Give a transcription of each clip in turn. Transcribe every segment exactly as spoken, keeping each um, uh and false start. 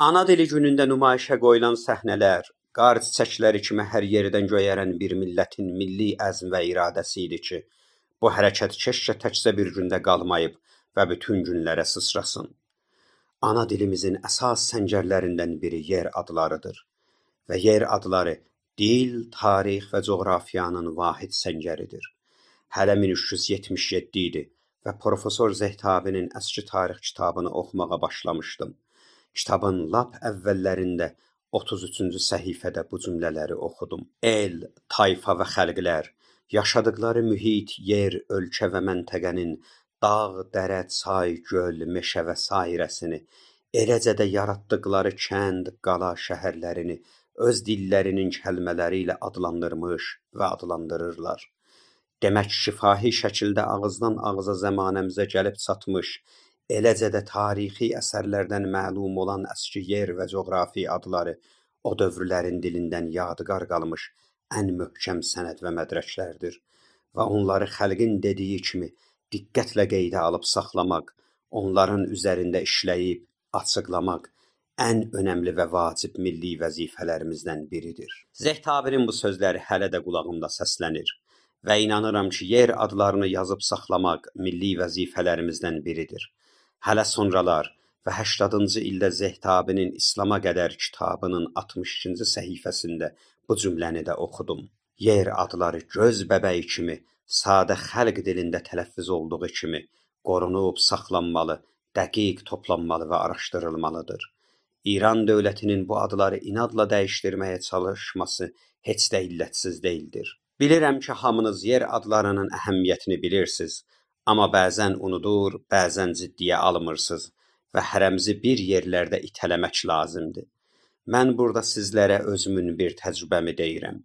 آنا دیلی گونونده نمایشه قویولان صحنه‌لر، قار چیچکلری کیمی هر یئردن گؤیرن بیر میللتین میللی عزم و اراده‌سی ایدی کی، بو حرکت کئشکه تکجه بیر گونده قالماییب و بوتون گونلره سیچراسین. آنا دیلیمیزین اساس سنگرلریندن بیری یئر آدلاریدیر. و یئر آدلاری دیل، تاریخ و جغرافیانین واحد سنگریدیر. هله مین اوچ یوز یئتمیش یئددی ایدی و پروفسور زهتابی‌نین اسکی تاریخ کیتابینی اوخوماغا باشلامیشدیم. کیتابین لاپ اوللرینده اوتوز اوچونجو صفحه‌ده بو جمله‌لری اوخودوم: «ائل، طایفا و خلقلر، یاشادیقلاری محیط، یئر، اؤلکه و منطقه‌نین داغ، دره، چای، گؤل، مئشه و سایره‌سینی، ائله‌جه ده یاراتدیقلاری کند، قالا، شهرلرینی اؤز دیللری‌نین کلمه‌لری ایله آدلاندیرمیش و آدلاندیریرلار. دئمک، شفاهی شکیلده آغیزدان آغیزا زمانه‌میزه گلیب چاتمیش، ائله‌جه ده تاریخی اثرلردن معلوم اولان اسکی یئر و جغرافی آدلاری او دؤورلرین دیلیندن یادگار قالمیش ان محکم سند و مدرکلردیر و اونلاری خلقین دئدیگی کیمی دقتله قئیده آلیب ساخلاماق، اونلارین اوزرینده ایشله‌ییب آچیقلاماق ان اؤنملی و واجب میللی وظیفه‌لریمیزدن بیریدیر.» زهتابی‌نین بو سؤزلری هله ده قولاغیمدا سسله‌نیر و اینانیرام کی، یئر آدلارینی یازیب ساخلاماق میللی وظیفه‌لریمیزدن بیریدیر. هله سونرالار و هشتادینجی ایلده زهتابی‌نین «ایسلاما قدر» کیتابی‌نین آلتمیش ایکینجی صفحه‌سینده بو جمله‌نی ده اوخودوم: «یئر آدلاری گؤز ببه‌یی کیمی، ساده خلق دیلینده تلفظ اولدوغو کیمی، قورونوب ساخلانمالی، دقیق توپلانمالی و آراشدیریلمالیدیر. ایران دؤولتی‌نین بو آدلاری عنادلا دییشدیرمه‌یه چالیشماسی هئچ ده علت‌سیز دئییلدیر. بیلیرم کی، هامینیز یئر آدلاری‌نین اهمیتینی بیلیرسیز، آمما بعضا اونودور، بعضا جدی‌یه آلمیرسینیز و هره‌میزی بیر یئرلرده ایته‌له‌مک لازیمدیر. من بورادا سیزلره اؤزومون بیر تجربه‌می دئییرم.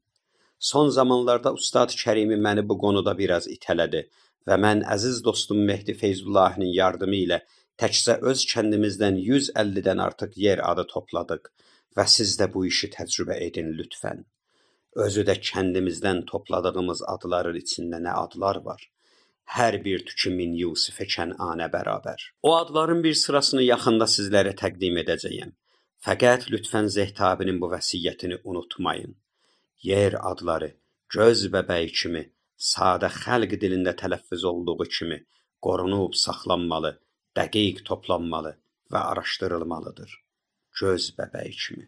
سون زامانلاردا اوستاد کریمی منی بو قونودا بیر آز ایته‌له‌دی و من عزیز دوستوم مهدی فیض‌اللهی‌نین یاردیمی ایله تکجه اؤز کندیمیزدن یوز اللی‌دن آرتیق یئر آدی توپلادیق و سیز ده بو ایشی تجربه ائدین لطفا. اؤزو ده کندیمیزدن توپلادیغیمیز آدلارین ایچینده نه آدلار وار؟ هر بیر توکو مین یوسف کنعانه برابر. او آدلارین بیر سیراسینی یاخیندا سیزلره تقدیم ائده‌جه‌یم. فقط لطفا زهتابی‌نین بو وصیتینی اونوتمایین. یئر آدلاری گؤز ببه‌یی کیمی، ساده خلق دیلینده تلفظ اولدوغو کیمی، قورونوب ساخلانمالی، دقیق توپلانمالی و آراشدیریلمالیدیر. گؤز ببه‌یی کیمی.»